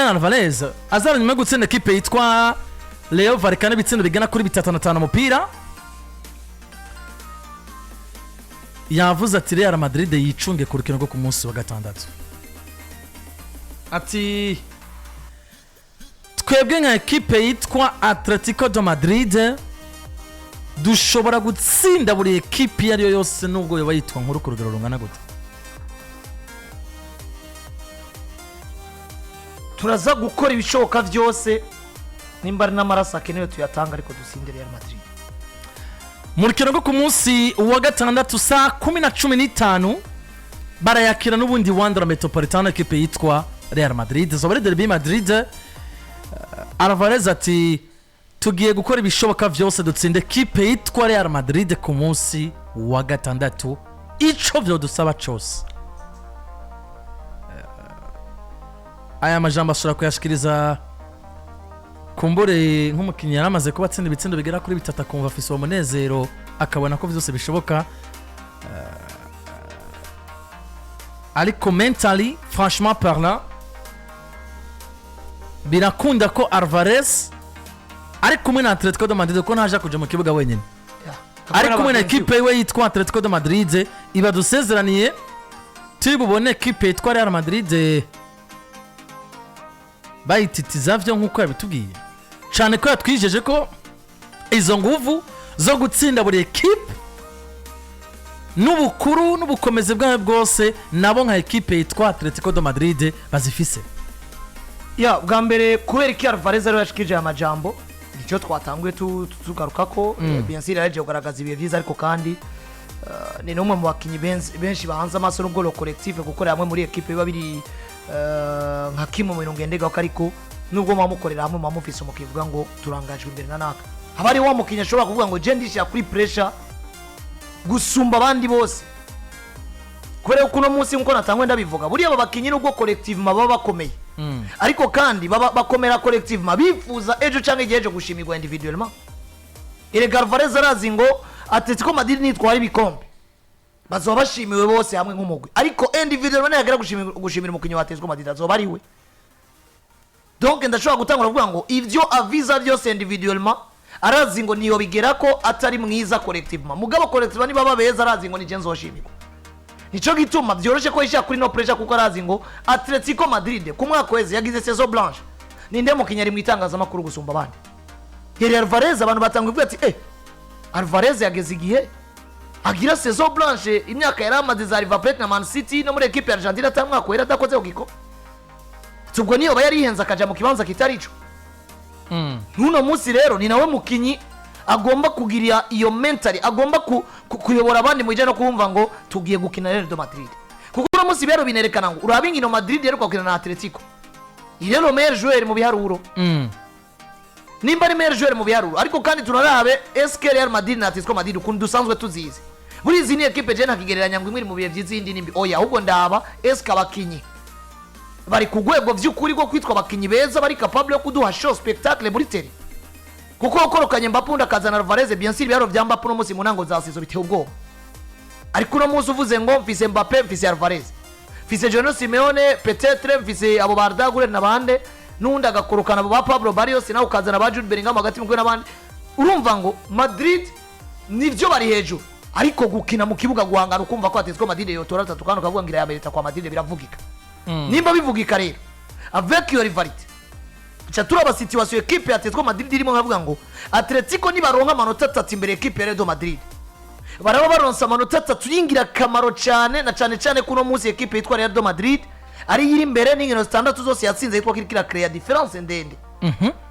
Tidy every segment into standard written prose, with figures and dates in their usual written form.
Julian Alvarez azara nyuma yo gutsinda ekipe yitwa Rayo Vallecano ibitsindo bigana kuri 3 na 5 umupira, yavuze ati Real Madrid yicunge ku rukino rwo ku munsi wa gatandatu. Ati twebwe nka ekipe yitwa Atletico de Madrid dushobora gutsinda buri ekipe iyo ari yo yose, nubwo yoba yitwa nkuru ku rugero rungana gute. Turaza gukora ibishoboka byose, nimba ari n'amaraso akenewe tuyatanga, ariko dutsinde Real Madrid. Mu rukino rwo ku munsi wa gatandatu saa 10:15 barayakira n'ubundi Wanda Metropolitano ekipe yitwa Real Madrid, zoba ari derby Madrid. Alvarez ati tugiye gukora ibishoboka byose dutsinde ekipe yitwa Real Madrid ku munsi wa gatandatu, ico vyodusaba cose. Aya majambo ashobora kuyashikiriza kumbure nk'umukinnyi yari amaze kuba atsinda ibitsindo bigera kuri bitatu, akumva afise uwo munezero, akabona ko byose bishoboka. Ariko mentally, franchement parlant, birakunda ko Alvarez ari kumwe na Atletico de Madrid, ko ntaja kuja mu kibuga wenyine, ari kumwe na ekipe we yitwa Atletico de Madrid iba dusezeraniye turi bubone ekipe yitwa Real Madrid bayititiza vyo nk'uko yabitubwiye, cyane ko yatwijeje ko izo nguvu zo gutsinda buri ekipe n'ubukuru n'ubukomezi bwayo bwose nabo nka ekipe yitwa Atletico de Madrid bazifise. Ya, bwa mbere, kubera iki Alvarez ariwe yashikije aya majambo? Nicyo twatanguye tugaruka ko bien sûr yaje kugaragaza ibihe byiza, ariko kandi ni n'umwe mu bakinnyi benshi bahanze amaso, nubwo le collectif, gukorera hamwe muri ekipe biba biri nka kimwe mu bintu ngenderwaho, ariko nubwo muba mukorera hamwe, muba mufise umukinnyi uvuga ngo turangajwe imbere na naka, haba hari wa mukinnyi ashobora kuvuga ngo je ndishyira kuri pressure gusumba abandi bose, kubera ko uno munsi, nkuko natangwe ndabivuga, buriya aba bakinnyi nubwo collectivement baba bakomeye, ariko kandi baba bakomera collectivement bifuza ejo cyangwa igihe ejo gushimirwa individuellement. Erega Alvarez arazi ngo Atletico Madrid nitwara ibikombe bazoba bashimiwe bose hamwe nk'umugwi, ariko individuellement niyagera gushimira umukinnyi wa Atletico Madrid azoba ari we. Donc ndashobora gutangura kuvuga ngo ibyo aviza byose individuellement arazi ngo niyo bigera ko atari mwiza collectivement, mugabo collectivement niba beza arazi ngo ni je nzoshimirwa. Nico gituma byoroshye ko yishyira kuri no pressure, kuko arazi ngo Atletico Madrid ku mwaka weze yagize saison blanche. Ninde mukinnyi ari mu itangazamakuru gusumba abandi? Yari Alvarez. Abantu batanga kuvuga ati Alvarez yageze igihe agira saison blanche, imyaka yari amaze za River Plate na Man City no muri equipe ya Argentina ata mwaka wera adakoze ku gikombe. Ubwo niyo yari yihenze akaja mu kibanza kitari ico. N'uno munsi rero ni nawe mukinyi agomba kugira iyo mentally, agomba kuyobora abandi mu bijyanye no kumva ngo tugiye gukina Real de Madrid, kuko uno munsi rero binerekana ngo uraba inkino Madrid iheruka gukina na Atletico, iri rero meilleur joueur mu biharuro, nimba ari meilleur joueur mu biharuro. Ariko kandi tunarabe eske Real Madrid na Atletico Madrid ukuntu dusanzwe tuzizi, buri izi ni ekipe je ntakigereranya ngo imwe iri mu bihe byiza iyindi nimbi, oya, ahubwo ndaba eske abakinyi bari ku rwego by'ukuri rwo kwitwa abakinyi beza, bari capable yo kuduha show spectacle muri terrain, kuko ukorokanye Mbappe undi akazana Alvarez, bien sûr ibiharuro bya Mbappe uno munsi mu ntango za saison biteye ubwoba, ariko uno munsi uvuze ngo mfise Mbappe, mfise Alvarez, mfise Giorgio Simeone, peut-être mfise abo ba Arda Güler n'abandi, n'undi agakorokana abo ba Pablo Barrios, nawe ukazana ba Jude Bellingham hagati mu n'abandi, urumva ngo Madrid nivyo bari hejuru, ariko gukina mu kibuga, guhangana, ukumva ko Atletico Madrid yotora atatu kandi ukavuga ngo irayamerita kwa Madrid, biravugika. Nimba bivugika rero, avec iyo rivalité ca turaba situation ekipe ya Atletico Madrid irimo, nkavuga ngo Atletico nibaronka amanota 3 imbere ekipe ya Real Madrid, baraba baronse amanota 3 y'ingirakamaro cyane, na cyane cyane kuno munsi ekipe yitwa Real Madrid ari iri imbere n'inkino zitandatu zose yatsinze, yitwa kiriko irakereya différence ndende.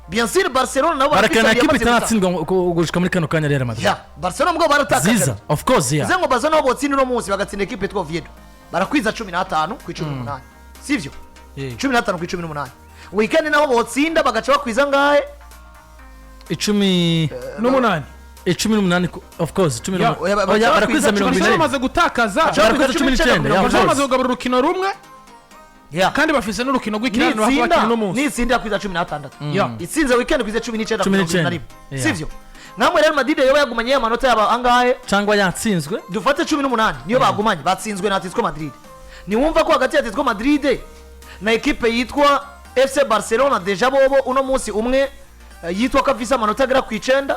Bien sûr Barcelona nabo barakina barafite ekipe yamaze gutaka. itaratsindwa gushika muri kano kanya, Real Madrid. Ya, Barcelona mbwo baratakaje. Ziza, of course, yeah. Bivuze ngo Barcelona bo botsinda uno munsi, bagatsinda ekipe yitwa Oviedo, barakwiza 15 ku 18, sivyo? Yeah. 15 ku 18. Weekend nabo botsinda bagaca bakwiza ngahe? Icumi n'umunani. 18, of course cumi Ya, n'umunani. oya, Oya, baca barakwiza bakwiza mirongo Barcelona ine. bamaze gutakaza. Barakwiza 19, yeah, of Barcelona course. bamaze kugabura urukino rumwe kandi bafise n'urukino rw'ikirano bakina Nitsinda uno munsi. Nitsinda kwiza 16. Ya. Itsinze weekend kwiza 19 Cumi mirongo irindwi na n'icyenda. rimwe. Yeah. Sivyo? Namwe Real Madrid yoba yagumanye ya manota yaba angahe? Cyangwa yatsinzwe. Dufate 18 niyo bagumanye, batsinzwe na Atletico Madrid. Niwumva ko hagati ya Atletico Madrid na ekipe yitwa FC Barcelona déjà bobo uno munsi umwe yitwa ko afise amanota agera ku 9,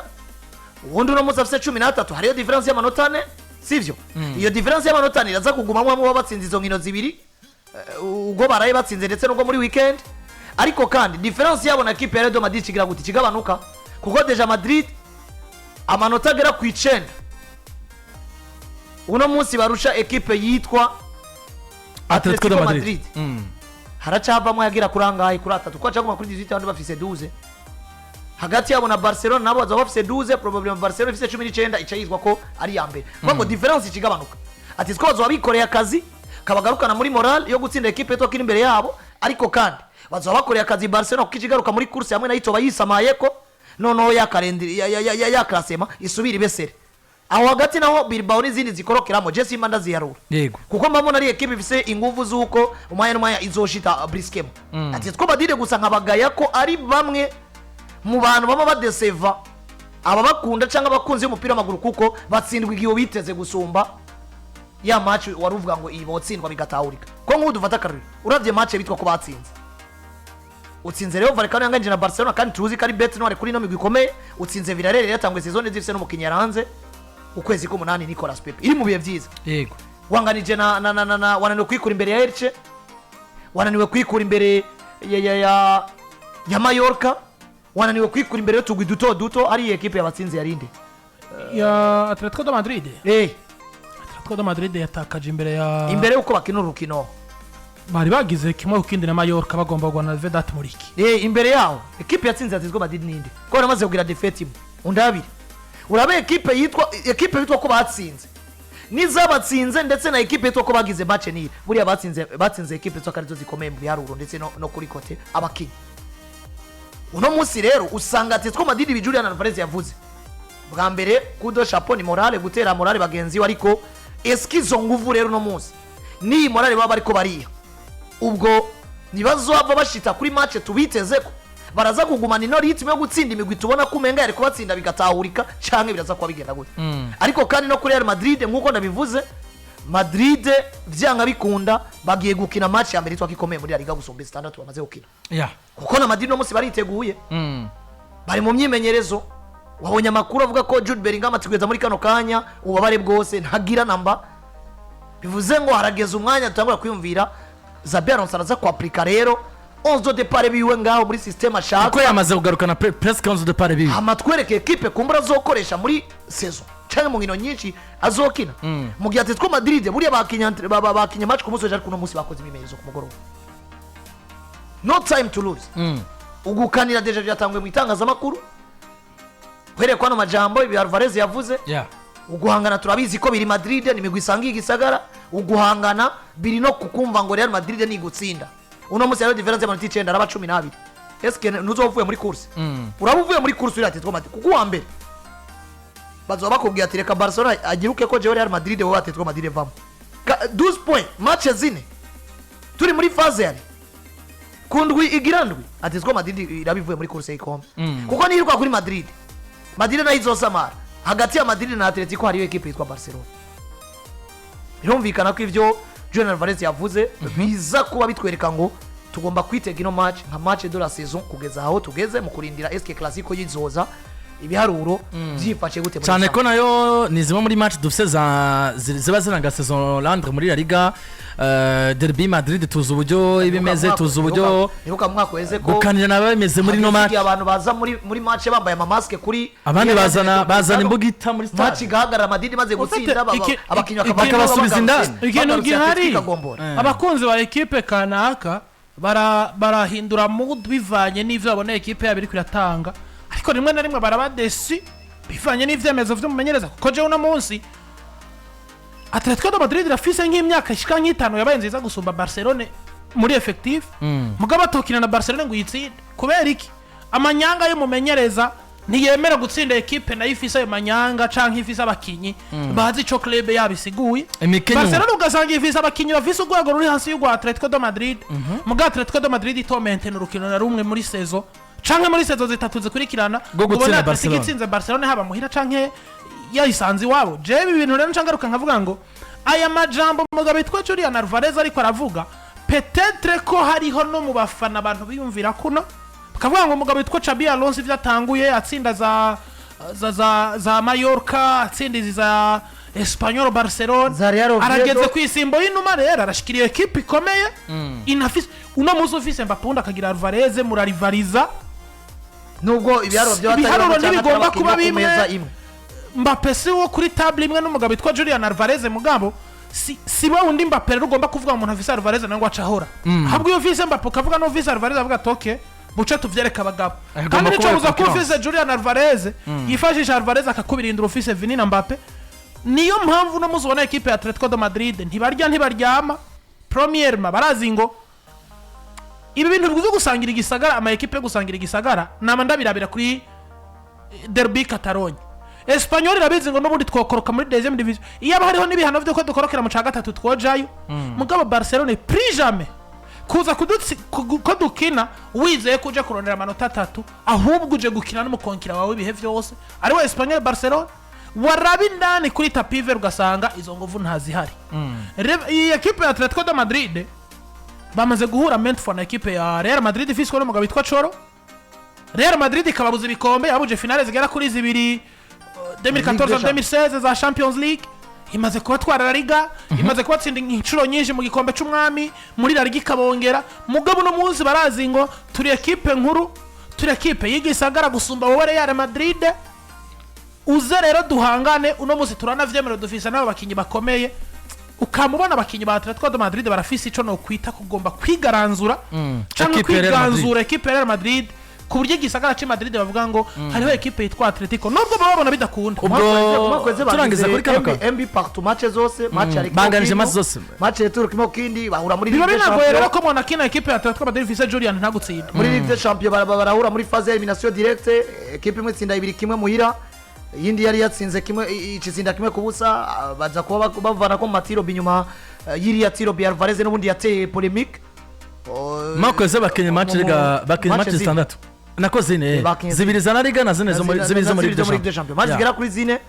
uwundi uno munsi afise 13. Hariyo différence y'amanota 4, sivyo? Iyo différence y'amanota 4 iraza kugumamwo hamwe baba batsinze izo nkino zibiri, ubwo baraye batsinze ndetse n'ubwo muri weekend. Ariko kandi différence yabo na kipe ya Real Madrid kigira gute? Kigabanuka, kuko déjà Madrid amanota agera ku 9 uno munsi barusha ekipe yitwa Atletico de Atletico Madrid. Madrid. Haracavamo yagira kuri angahe? Kuri 3, kuko acaguma kuri 18, abandi bafise 12. Hagati yabo na Barcelona nabo bazaba bafise 12, probablement Barcelona ifise 19, ica yitwa ko ari iya mbere. Kuvuga ngo différence ikigabanuka, ati two bazoba bikoreye akazi kabagarukana muri morale yo gutsinda ekipe yitwa ko iri imbere yabo. Ariko kandi bazoba bakoreye akazi Barcelona, kuko ikigaruka muri course hamwe nayo itoba yisamaye ko noneho ya calendrier ya classement isubira ibesere aho hagati, naho Bilbao n'izindi zikorokeramo. Je simba ndaziharura, kuko mbona ari ekipe ifise inguvu z'uko umwanya n'umwanya izoshita briskemo. Ati two Madrid gusa nkabagaya ko ari bamwe mu bantu baba badeseva ababakunda cyangwa abakunzi b'umupira w'amaguru, kuko batsindwa igihe biteze gusumba ya match wari uvuga ngo iyi botsindwa bigatahurika. Ko nk'ubu dufata akarorero, uravye match bitwa ko batsinze, utsinze Rayo Vallecano yanganyije na Barcelona, kandi tuzi ko ari bête noire kuri ino migwi ikomeye. Utsinze Villarreal yatanguye saison zifise n'umukinnyi yaranze ukwezi k'umunani, Nicolas Pepe, iri mu bihe byiza. Wanganije na wananiwe kwikura imbere ya Elche, wananiwe kwikura imbere ya Mallorca, wananiwe kwikura imbere y'utugwi duto duto. Ari ekipe yabatsinze yarinde? Ya Atletico de Madrid? Eh. Atletico de Madrid yatakaje imbere ya Imbere y'uko bakina urukino. Bari bagize kimwe ku kindi na Mallorca, bagomba guhana na Vedat Muriqi. Eh, imbere yaho ekipe yatsinze Atletico Madrid ninde, ko baramaze kugira défaite imwe? Undabire, urabe ekipe yitwa ko batsinze n'izabatsinze, ndetse na ekipe yitwa ko bagize match niri buriya batsinze ekipe yitwa ko arizo zikomeye mu biharuro ndetse no kuri côté abakinnyi. Uno munsi rero usanga Atletico Madrid, ibi Julian Alvarez yavuze bwa mbere, coup de chapeau, ni morale, gutera morale bagenzi we. Ariko eski izo nguvu rero uno munsi n'iyi morale baba bariko bariha, ubwo ntibazova bashita kuri match tubiteze ko baraza kugumana ino rythme yo gutsinda imigwi tubona ko umenga yari kubatsinda bigatahurika, canke biraza kuba bigenda gute? Ariko kandi no kuri Real Madrid, nk'uko ndabivuze, Madrid vyanga bikunda bagiye gukina match ya mbere yitwa ko ikomeye muri La Liga gusumba zitandatu bamaze gukina, kuko na Madrid no munsi bariteguye, bari mu myimenyerezo. Wabonye amakuru avuga ko Jude Bellingham atigweza muri kano kanya ububabare bwose ntagira namba, bivuze ngo harageze umwanya tutangura kwiyumvira Xabi Alonso araza kwapurika rero 11 de départ biwe ngaho muri système ashaka. Kuko yamaze kugarukana presque 11 de départ bibi. Hama twereke ekipe kumbura azokoresha muri saison cyangwa mu nkino nyinshi azokina. Mu gihe Atletico Madrid buriya bakinye match ku munsi w'ejo, ariko uno munsi bakoze imimenyerezo ku mugoroba. No time to lose. Ugukanira déjà byatanguye mu itangazamakuru uhereye kwa ano majambo ibi Alvarez yavuze. Uguhangana turabizi ko biri Madrid, ni imigwi isangiye igisagara. Uguhangana biri no kukumva ngo Real Madrid ni gutsinda uno munsi hariho différence y'amanota 9, araba 12. Eske ntuzoba uvuye muri course? Uraba uvuye muri course uri Atletico Madrid, kuko uwa mbere bazoba bakubwiye ati reka Barcelona agiruke ko jewe Real Madrid, wowe Atletico Madrid vamo. 12 point, match zine, turi muri phase yari ku ndwi igira ndwi, Atletico Madrid iraba ivuye muri course y'igikombe, kuko nirirwa kuri Madrid, Madrid nayo izosamara. Hagati ya Madrid na Atletico hariyo ekipe yitwa Barcelona. Birumvikana ko ivyo Julian Alvarez yavuze biza kuba bitwereka ngo tugomba kwitega ino match nka match de la saison kugeza aho tugeze mu kurindira eske Clasico yizoza ibiharuro byifashe gute muri Cyane ko rusange. Nayo ni zimwe muri match dufise za ziba ziranga saison Landre muri La Liga. Derby Madrid tuzi uburyo iba imeze, tuzi uburyo Nibuka mu mwaka uheze ko gukanira naba bimeze muri no match. Hageze igihe abantu baza muri match bambaye amamasike kuri Abandi bazana imbugita muri match stade. igahagarara, Madrid imaze gutsinda, abakinnyi bakava bakabasubiza indani. Ikintu bagarutse gihari, Atletico ikagombora. Abakunzi ba ekipe kanaka barahindura mood bivanye n'ivyo babona ekipe yabo iriko iratanga, ariko rimwe na rimwe baraba déçus bivanye n'ivyemezo vy'umumenyereza, kuko jewe uno munsi Atletico de Madrid irafise nk'imyaka ishika nk'itanu yabaye nziza gusumba Barcelone muri effectif, mugabo atokina na Barcelone ngo uyitsinde. Kubera iki? Amanyanga y'umumenyereza ntiyemera gutsinda ekipe nayo ifise ayo manyanga canke ifise abakinyi bazi ico club yabo isiguye. Imikenyero. Barcelona ugasanga ifise abakinyi bafise urwego ruri hasi y'urwa Atletico de Madrid, muga Atletico de Madrid itomentena urukino na rumwe muri saison canke muri saison zitatu zikurikirana Rwo gutsinda ubona Atletico Barcelona. itsinze Barcelona haba muhira canke yayisanze iwabo. Jewe ibi bintu rero nca ngaruka nkavuga ngo aya majambo umugabo witwa Julian Alvarez ariko aravuga Peut-être ko hariho no mu bafana abantu biyumvira kuno, bakavuga ngo umugabo witwa Xabi Alonso, ivyo atanguye atsinda za Mallorca, atsinda izi za Espanyol Barcelona, Za Real Oviedo. arageze ku isimbo y'inuma. Rero arashikiriye ekipe ikomeye inafise uno muzi ufise Mbappe, undi akagira Alvarez, murarivariza. Nubwo ibiharuro byo Ibiharuro ntibigomba kuba bimwe. Imwe. Mbappe si wo kuri table imwe n'umugabo witwa Julian Alvarez, mugabo si we wundi Mbappe. Rero ugomba kuvuga ngo umuntu afise Alvarez nawe ngo acahora, ahubwo iyo ufise Mbappe ukavuga n'ufise Alvarez, avuga ati "Okay, buce tuvyereke abagabo." Agomba Kandi nico kuba buza ko concurrence. ufise Julian Alvarez yifashisha Alvarez akakubirindira ufise Vini na Mbappe. Niyo mpamvu uno munsi ubona ekipe ya Atletico de Madrid ntibarya ntibaryama. Premièrement, barazi ngo ibi bintu byo gusangira igisagara, ama ekipe yo gusangira igisagara, nama ndabirabira kuri derby Catalogne. Espanyol irabizi ngo n'ubundi twokoroka muri deuxième division, iyo haba hariho n'ibihano by'uko dukorokera mu ca gatatu twojayo. Mugabo Barcelone, plus jamais kuza ko dukina wizeye ko uje kurondera amanota atatu, ahubwo uje gukina n'umukonkira wawe ibihe byose ariwe Espanyol. Barcelone waraba indani kuri tapis vert ugasanga izo nguvu ntazihari. Iyi ekipe ya Atletico de Madrid bamaze guhura maintes fois na ekipe ya Real Madrid ifiswe n'umugabo witwa Cholo. Real Madrid ikababuza ibikombe, yabuje finale zigera kuri zibiri, 2014 Ligue des 2016 za Champions League, imaze kubatwara La Liga, imaze kubatsinda inshuro nyinshi mu gikombe c'umwami, muri La Liga ikabongera. Mugabo uno munsi barazi ngo turi ekipe nkuru, turi ekipe y'igisagara gusumba wowe Real Madrid, uze rero duhangane. Uno munsi turanavyemerewe, dufise n'abo bakinyi bakomeye. Ukamubona abakinyi ba Atletico de Madrid barafise ico nokwita kugomba kwigaranzura canke Ekipe ya Real Madrid. kwiganzura ekipe ya Real Madrid, ku buryo igisagara c'i Madrid bavuga ngo hariho ekipe yitwa Atletico, nubwo baba babona bidakunda. Ubwo turangiza kuri kano kantu. MB partout, match zose, match ari Banganije match zose. Match retour kimwe kindi, bahura muri Biba Ligue des binagoye rero Champions. ko mubona kino ekipe ya Atletico Madrid ifise Julian ntagutsinda. Muri Ligue des Champions barahura muri phase ya élimination directe, ekipe imwe itsinda 2-1 muhira, iyindi yari yatsinze kimwe ikitsinda 1-0, baza kuba bavana ko mu matirs au but nyuma y'iriya tir au but Alvarez n'ubundi yateye polémique. Oh, Makweze bakinye match liga, bakinye match match zitandatu nako zine. Bakinye Zibiri za La Liga na zine zo muri, zibiri zo muri Ligue des Champions. Match zigera kuri zine,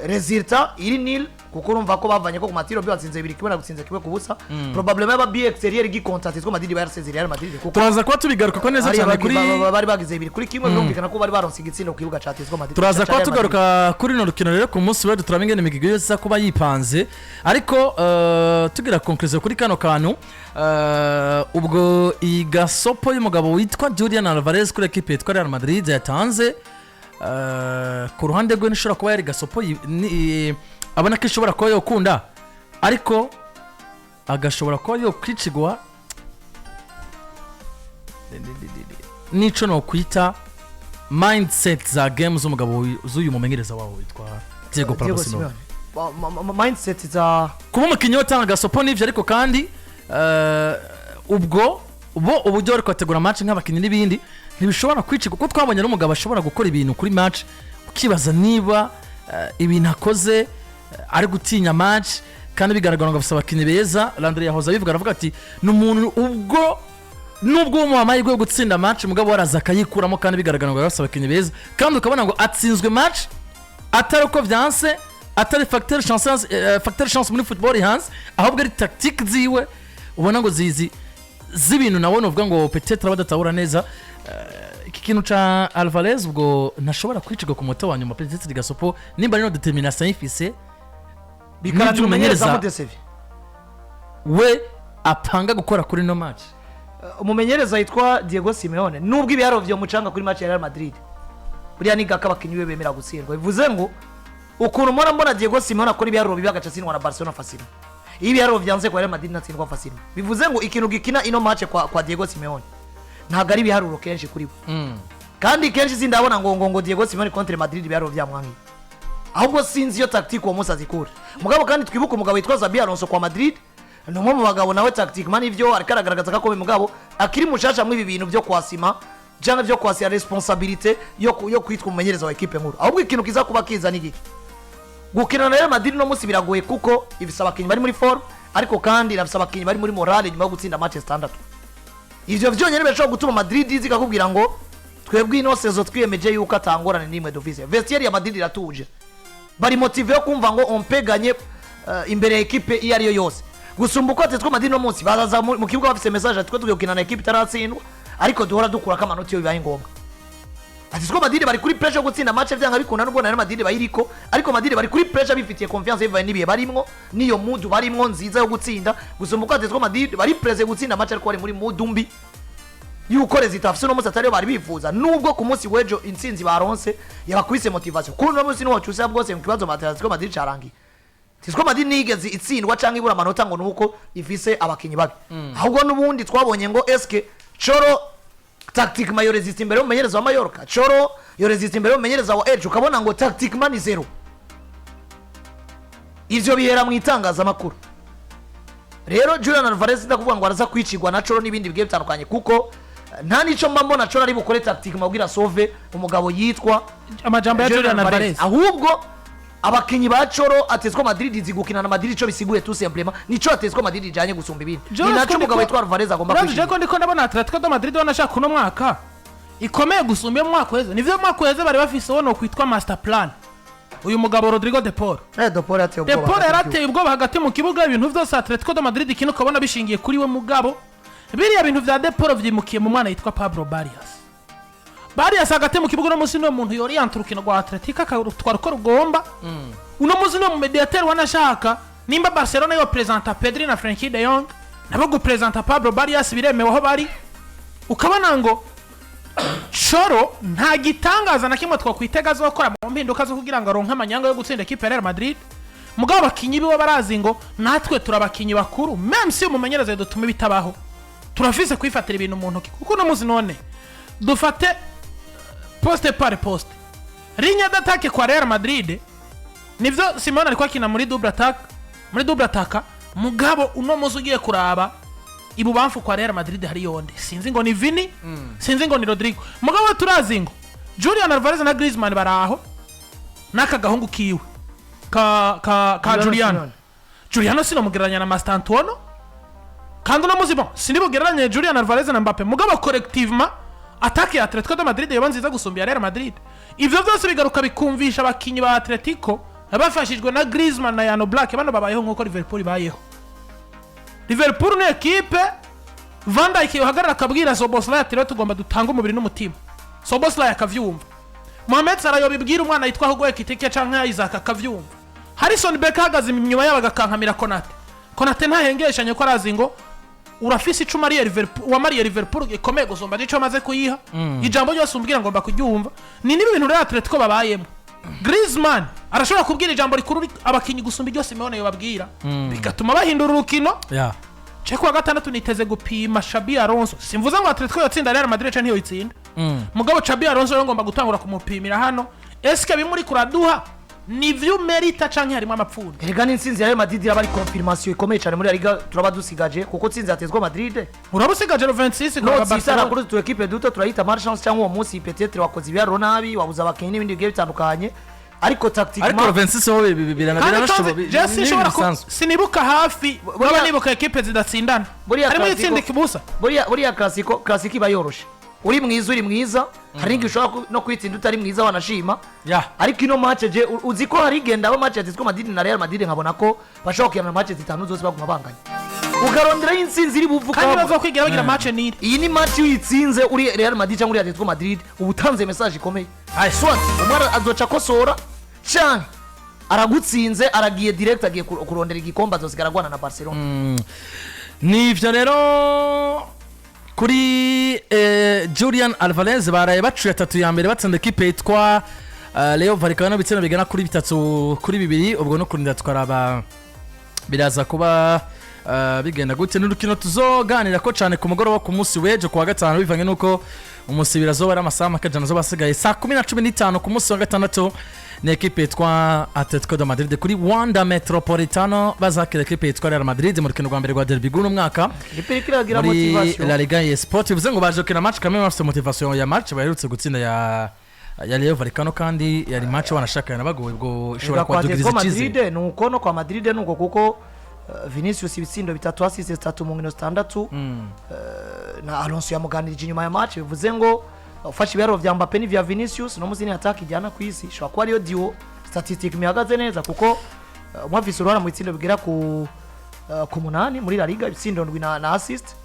résultat iri nul, kuko urumva ko bavanye ko ku matirs au but batsinze 2-1 na gutsinze 1-0. Probablement aba but extérieur gikonta Atletico Madrid bayaraseze Real Madrid, kuko Turaza kuba tubigaruka ko neza hariya cyane kuri bari bagize 2-1, birumvikana ko bari baronse igitsindo ku kibuga ca Atletico Madrid, Turaza ca kuba Real Madrid. tugaruka kuri runo rukino rero ku munsi w'ejo, turaba ingene imigwi yose iza kuba yipanze. Ariko tugira conclusion kuri kano kantu, ubwo iyi gasopo y'umugabo witwa Julian Alvarez kuri ekipe yitwa Real Madrid yatanze, ku ruhande rwe nishobora kuba yari gasopo abona ko ishobora kuba yokunda, ariko agashobora kuba yokwicigwa n'ico nokwita mindset za game z'umugabo z'uyu mumenyereza wabo witwa Diego Pablo Diego Simeone. Simeone. Mindset za Kuba umukinnyi utanga gasopo n'ivyo, ariko kandi ubwo bo uburyo bari kubategura match nk'abakinnyi n'ibindi ntibishobora kwicika, kuko twabonye n'umugabo ashobora gukora ibintu kuri match ukibaza niba ibintu akoze ari gutinya match, kandi bigaragara ngo afise abakinnyi beza. Landry yahoze abivuga, aravuga ati ni umuntu ubwo nubwo umuha amahirwe yo gutsinda match, mugabo waraza akayikuramo, kandi bigaragara ngo yarafise abakinnyi beza, kandi ukabona ngo atsinzwe match atari uko vyanse, atari facteur chance, facteur chance muri football hanze, ahubwo ari tactique ziwe ubona ngo zizi z'ibintu nawe uvuga ngo peut-être badatahura neza. Iki kintu ca Alvarez ubwo ntashobora kwicirwa ku muto wa nyuma, peut-être gasopo nimba ari no détermination yifise bikarangira n'ibyo umumenyereza umumenyereza amudeseve. We apanga gukora kuri no match. Umumenyereza yitwa Diego Simeone, nubwo ibiharuro vyomucanga kuri match ya Real Madrid, buriya ni gake abakinnyi be bemera gutsindwa. Bivuze ngo ukuntu mbona Diego Simeone akora ibiharuro bibi agaca atsindwa na Barcelona facile, iyo ibiharuro vyanze kwa Real Madrid ntatsindwa facile. Bivuze ngo ikintu gikina ino match kwa Diego Simeone ntabwo ari ibiharuro kenshi kuri we, kandi kenshi sindabona ngo Diego Simeone contre Madrid ibiharuro vyamwankiye, ahubwo sinzi iyo tactique uwo munsi azikura. Mugabo kandi twibuke umugabo witwa Xabi Alonso kwa Madrid, ni umwe mu bagabo nawe tactique man ivyo ariko aragaragaza ko akomeye, mugabo akiri mushasha muri ibi bintu byo kwasima cyangwa byo kwasira responsabilité yo kwitwa umumenyereza wa ekipe nkuru. Ahubwo ikintu kiza kuba kiza ni giki? Gukina na Real Madrid no munsi biragoye, kuko ifise abakinnyi bari muri forme, ariko kandi inafise abakinnyi bari muri morale nyuma yo gutsinda match zitandatu. Ivyo vyonyene birashobora gutuma Madrid iza ikakubwira ngo twebwe ino saison twiyemeje yuko atangorane n'imwe dufise. Vestiaire ya Madrid iratuje, bari motivé yo kumva ngo on peut gagner imbere ya ekipe iyo ariyo yose. Gusumba uko Atletico Madrid no munsi bazaza mu kibuga bafise message ati twe tugiye gukina na ekipe itaratsindwa, ariko duhora dukurako amanota iyo bibaye ngombwa. Atletico Madrid bari kuri pressure yo gutsinda match byanga bikunda, nubwo na Real Madrid bayiriko, ariko Madrid bari kuri pressure bifitiye confiance bivanye n'ibihe barimwo n'iyo mood barimwo nziza yo gutsinda, gusumba uko Atletico Madrid bari pressure gutsinda match ariko bari muri mood mbi yuko résultat afise uno munsi atariyo bari bifuza, nubwo ku munsi w'ejo intsinzi baronse yabakubise motivation. Kuri uno munsi niwo cyusa bwose mu kibazo Atletico Madrid carangiye. Atletico Madrid nigeze itsindwa canke ibura amanota ngo nuko ifise abakinyi babi, ahubwo n'ubundi twabonye ngo eske Cholo tactiquement yo résiste imbere y'umumenyereza wa Mallorca, Cholo yo résiste imbere y'umumenyereza wa Elche, ukabona ngo tactiquement ni zéro. Ivyo bihera mu itangazamakuru. Rero Julian Alvarez, ndakuvuga ngo araza kwicirwa na Cholo n'ibindi bigiye bitandukanye, kuko nta nico mba mbona Cholo ari bukore tactiquement kugira sauve umugabo yitwa Amajambo ya Julian Alvarez. Ahubwo abakinyi ba Cholo, Atletico Madrid izi gukina na Madrid, ico bisiguye tout simplement nico Atletico Madrid ijanye gusumba ibindi, ni naco umugabo witwa Alvarez agomba Urazi kwishimira. ko ndiko ndabona Atletico de Madrid wanashaka uno mwaka ikomeye gusumba iyo mu mwaka uheze. Nivyo, mu mwaka uheze bari bafise uwo kwitwa master plan, uyu mugabo Rodrigo de Paul. De Paul yateye De ubwoba Paul hagati mu yarateye ubwoba hagati mu kibuga, ibintu byose Atletico de Madrid ikina ukabona bishingiye kuri we. Mugabo biriya bintu vya De Paul vyimukiye mu mwana yitwa Pablo Barrios. Barrios hagati mu kibuga uno munsi niwe muntu yoriyanta urukino rwa Atletico akarutwara uko rugomba. Uno munsi niwe mu médiateur wanashaka. Nimba Barcelona yo presenta Pedri na Frenkie de Jong, nabo gupresenta Pablo Barrios biremewe aho bari. Ukabona ngo Cholo nta gitangaza na kimwe twakwitega azokora mu mpinduka zo kugira ngo aronke amanyanga yo gutsinda ekipe ya Real Madrid. Mugabo abakinyi biwe barazi ngo natwe turi abakinyi bakuru, même si umumenyereza dutuma bitabaho, turafise kwifatira ibintu mu ntoki. Kuko uno munsi none dufate poste par poste, ligne d'attaque kwa Real Madrid, nivyo Simeone ariko akina muri double attaque, muri double attaque. Mugabo uno munsi ugiye kuraba ibubamfu kwa Real Madrid hari yonde, sinzi ngo ni Vini, sinzi ngo ni Rodrigo. Mugabo turazi ngo Julian Alvarez na Griezmann baraho n'aka gahungu kiwe ka Juliano. Juliano. Juliano sinomugereranya na Mastantuono, kandi uno munsi bon sinibugereranye Julian Alvarez na Mbappe. Mugabo collectivement attaque ya Atletico de Madrid yoba nziza gusumba iya Real Madrid. Ivyo byose bigaruka bikumvisha abakinyi ba Atletico bafashijwe na Griezmann na Jan Oblak, bano babayeho nkuko Liverpool ibayeho. Liverpool ni ekipe Van Dijk yohagarara akabwira Szoboszlai ati rero tugomba dutange umubiri n'umutima, Szoboszlai akavyumva. Mohamed Salah yobibwira umwana yitwa Hugo Ekitike canke Isaac akavyumva. Harrison Beck ahagaze inyuma yabo agakankamira Konate. Konate ntahengeshanye ko arazi ngo urafise ico umariye Liverpool, wamariye Liverpool gikomeye gusumba n'ico amaze kuyiha. Ijambo ryose umbwira ngomba kuryumva. Ni niba ibintu rero Atletico babayemo, Griezmann arashobora kubwira ijambo rikuru abakinyi gusumba iryo Simeone yobabwira, bigatuma bahindura urukino. Ce kuwa gatandatu niteze gupima Xabi Alonso. Simvuze ngo Atletico yotsinda Real Madrid canke ntiyoyitsinda, mugabo Xabi Alonso rero ngomba gutangura kumupimira hano: eske bimuri kuraduha ni vyo merita canke harimo amapfundo? Erega n'intsinzi ya Real Madrid iraba ari confirmation ikomeye cyane muri La Liga turaba dusigaje, kuko intsinzi ya Atletico Madrid Uraba usigaje 26 no kuraba tsisara Barcelona. Kuri utu ekipe duto turayita malchance, cyangwa uwo munsi peut-être wakoze ibiharuro nabi, wabuze abakinnyi n'ibindi bigiye bitandukanye, ariko Ariko tactiquement 26 ho Kandi biranashoboka. je sinshobora sinibuka hafi baba nibuka ekipe zidatsindana Buriya harimo Clasico- itsinda ikibusa. Buriya Clasico iba yoroshe. Uri mwiza, uri mwiza, hari n'igihe ushobora no kwitsinda utari mwiza wanashima. Ariko ino match je uzi ko hari igenda aba match ya Atletico Madrid na Real Madrid, nkabona ko bashobora kugirana match zitanu zose baguma banganya, ukaronderaho intsinzi iri buvuka. Kandi bazokwigira bagira match niri. Iyi ni match uyitsinze uri Real Madrid cyangwa uri Atletico Madrid, uba utanze message ikomeye. Soit umwe azoca akosora, canke aragutsinze aragiye direct, agiye kurondera igikombe, azosigara agwana na Barcelona. Nivyo rero kuri Julian Alvarez, baraye bacuye atatu ya mbere batsinda ekipe yitwa Rayo Vallecano ibitsina bigana kuri 3-2. Ubwo no kurinda tukaraba biraza kuba bigenda gute. Ni urukino tuzoganira ko cyane ku mugoroba ku munsi w'ejo kuwa gatanu, bivanye n'uko umusibira azoba ari amasaha make jana azoba asigaye saa 10:15 ku munsi wa gatandatu. Ni ekipe yitwa Atletico de Madrid kuri Wanda Metropolitano bazakira ekipe yitwa Real Madrid mu rukino rwa mbere rwa derby rw'uno mwaka Ipe iriko iragira muri motivation. La Liga ya Sport. Bivuze ngo baje gukina match kamwe bafite motivation ya match baherutse gutsinda ya Rayo Vallecano, kandi yari match wanashaka yanabagoye, ubwo ishobora Erega kwa kubadugiriza Atletico icyizere. Madrid ni uko, no kwa Madrid ni uko, kuko Vinicius ibitsindo bitatu, assists zitatu mu nkino zitandatu. Na Alonso yamuganirije inyuma ya match, bivuze ngo ufashe ibiharuro vya Mbappe n'ivya Vinicius, no muzi ni attaque ijyana ku isi, ishobora kuba ariyo duo statistique mihagaze neza, kuko umwe afise uruhara mu bitsindo bigera ku ku munani muri La Liga, ibitsindo 7 na assist.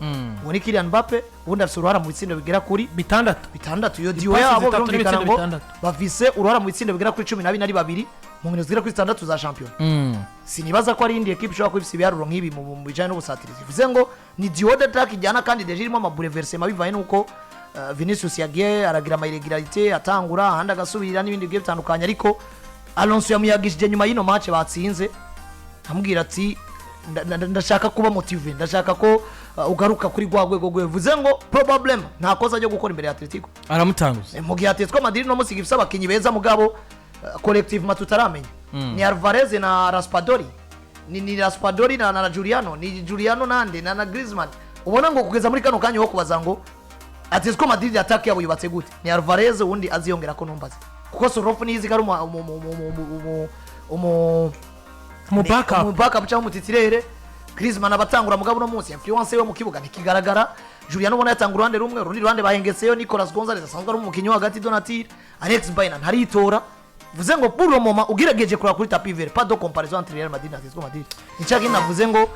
Uwo ni Kylian Mbappe. Ubundi afise uruhara mu bitsindo bigera kuri 6. 6. Iyo duo Ipasi yabo 3 birumvikana n'ibitsindo ngo 6. bafise uruhara mu bitsindo bigera kuri 14 ari babiri mu nkino zigera kuri 6 za shampiyona. Sinibaza ko ari indi ekipe ishobora kuba ifise ibiharuro nk'ibi mu bijanye n'ubusatirizi. Bivuze ngo ni duo d'attaque ijyana, kandi déjà irimo ama bouleversement bivanye n'uko Vinicius yagiye aragira ama irrégularité, atangura ahandi agasubira n'ibindi bigiye bitandukanye. Ariko Alonso yamuyagishije nyuma y'ino match batsinze, amubwira ati: "Ndashaka kuba motivé, ndashaka ko ugaruka kuri rwa rwego rwe." Bivuze ngo probablement nta kosa ryo gukora imbere ya Atletico. Aramutanguza. Mu gihe Atletico Madrid no munsi ifise abakinyi beza, mugabo collectivement tutaramenya ni Alvarez na Raspadori, ni Raspadori na Juliano, ni Juliano nande na Griezmann. Ubona ngo kugeza muri kano kanya wo kubaza ngo Atletico Madrid attaque yabo yubatse gute, ni Alvarez, ubundi aziyongera ko numbaze kuko Sorloth niyizi ko ari umu mu backup. Mu backup cyangwa umu titulaire. Griezmann abatangura, mugabo uno munsi influence yo mu kibuga ntikigaragara. Juliano ubona yatanga uruhande rumwe, urundi ruhande bahengetseyo Nicolas Gonzalez asanzwe ari umukinnyi wo hagati de nature. Alex Baena ntaritora. Vuze ngo pour le moment, ugerageje kureba kuri tapis vert, pas de comparaison entre Real Madrid na Atletico Madrid. Nicyo navuze ngo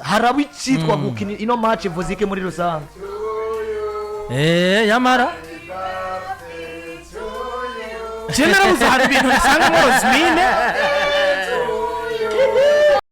haraba icitwa gukina ino match ivuze iki muri rusange. Yamara Je narabuze, hari ibintu bisangamo Rosmine.